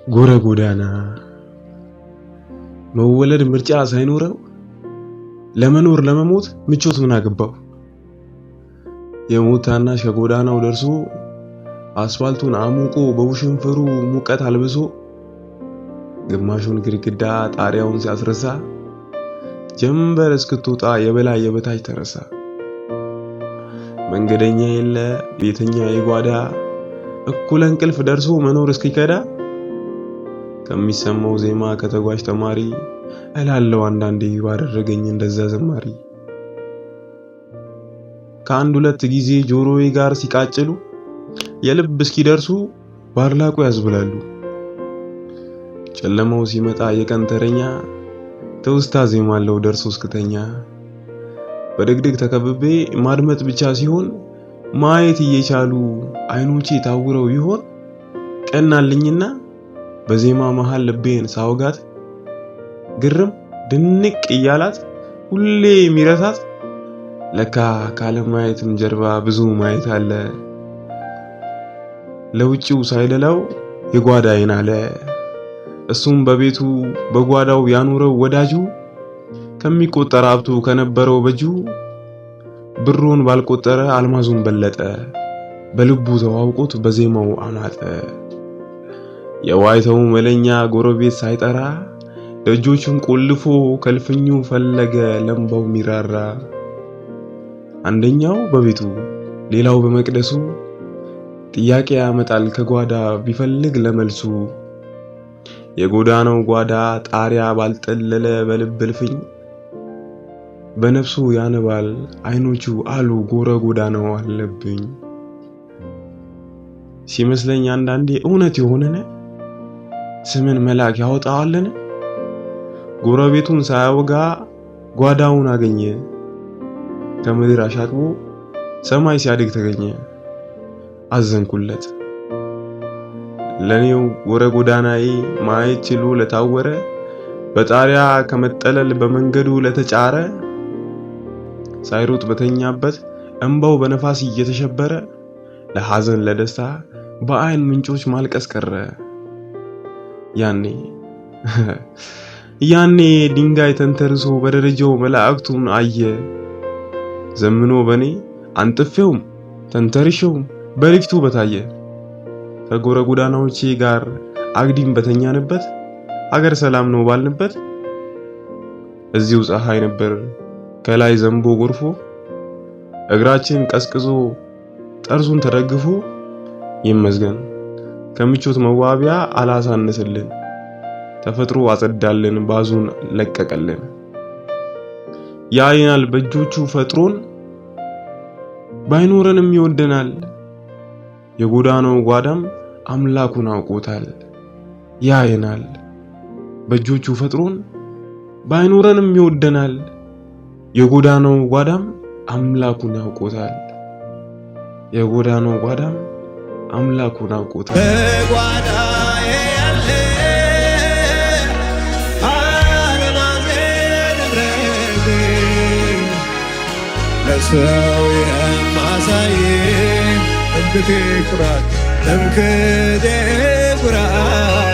ጎረ ጎዳና መወለድ ምርጫ ሳይኖረው ለመኖር ለመሞት ምቾት ምን አገባው? የሞት ታናሽ ከጎዳናው ደርሶ አስፋልቱን አሙቆ በውሽንፍሩ ሙቀት አልብሶ ግማሹን ግድግዳ ጣሪያውን ሲያስረሳ ጀንበር እስክትወጣ የበላይ የበታች ተረሳ። መንገደኛ የለ ቤተኛ የጓዳ እኩለ እንቅልፍ ደርሶ መኖር እስኪከዳ ከሚሰማው ዜማ ከተጓዥ ተማሪ እላለው አንዳንዴ ባደረገኝ እንደዛ ዘማሪ። ከአንድ ሁለት ጊዜ ጆሮዬ ጋር ሲቃጭሉ የልብ እስኪደርሱ ባርላቁ ያዝብላሉ። ጨለማው ሲመጣ የቀን ተረኛ ትውስታ ዜማለው ደርሶ እስክተኛ። በድቅድቅ ተከብቤ ማድመጥ ብቻ ሲሆን ማየት እየቻሉ አይኖቼ ታውረው ይሆን? ቀናልኝና በዜማ መሃል ልቤን ሳውጋት ግርም ድንቅ እያላት ሁሌ የሚረሳት ለካ ካለማየትም ጀርባ ብዙ ማየት አለ። ለውጪው ሳይደላው የጓዳ አይን አለ። እሱም በቤቱ በጓዳው ያኖረው ወዳጁ ከሚቆጠር ሀብቱ ከነበረው በጁ ብሩን ባልቆጠረ አልማዙን በለጠ። በልቡ ተዋውቆት በዜማው አማጠ። የዋይታው መለኛ ጎረቤት ሳይጠራ ደጆቹን ቆልፎ ከልፍኙ ፈለገ ለምባው ሚራራ። አንደኛው በቤቱ ሌላው በመቅደሱ ጥያቄ ያመጣል ከጓዳ ቢፈልግ ለመልሱ። የጎዳናው ጓዳ ጣሪያ ባልጠለለ በልብ እልፍኝ በነፍሱ ያነባል አይኖቹ አሉ ጎረ ጎዳናው አለብኝ። ሲመስለኝ አንዳንዴ እውነት የሆነን ስምን መልአክ ያወጣዋልን? ጎረቤቱን ሳያወጋ ጓዳውን አገኘ። ከምድር አሻቅቦ ሰማይ ሲያድግ ተገኘ። አዘንኩለት ለኔው ጎረ ጎዳናዬ ማየት ችሎ ለታወረ በጣሪያ ከመጠለል በመንገዱ ለተጫረ ሳይሮጥ በተኛበት እንባው በነፋስ እየተሸበረ ለሐዘን ለደስታ በአይን ምንጮች ማልቀስ ቀረ። ያኔ ያኔ ድንጋይ ተንተርሶ በደረጃው መላእክቱን አየ። ዘምኖ በኔ አንጥፌውም ተንተርሼውም በሊፍቱ በታየ ከጎረ ጎዳናዎቼ ጋር አግዲም በተኛንበት አገር ሰላም ነው ባልንበት እዚሁ ፀሐይ ነበር ከላይ ዘንቦ ጎርፎ እግራችን ቀዝቅዞ ጠርዙን ተደግፎ ይመስገን ከምቾት መዋቢያ አላሳነስልን ተፈጥሮ አጸዳልን ባዙን ለቀቀልን። ያይናል በእጆቹ ፈጥሮን ባይኖረንም ይወደናል። የጎዳናው ጓዳም አምላኩን አውቆታል። ያየናል በእጆቹ ፈጥሮን ባይኖረንም ይወደናል። የጎዳናው ጓዳም አምላኩን ያውቆታል። የጎዳናው ጓዳም አምላኩን አውቆታል። በጓዳዬ ያለ አልማዜ ንብረቴ ለሰው የማሳይ ትምክቴ ኩራት ትምክቴ ኩራት።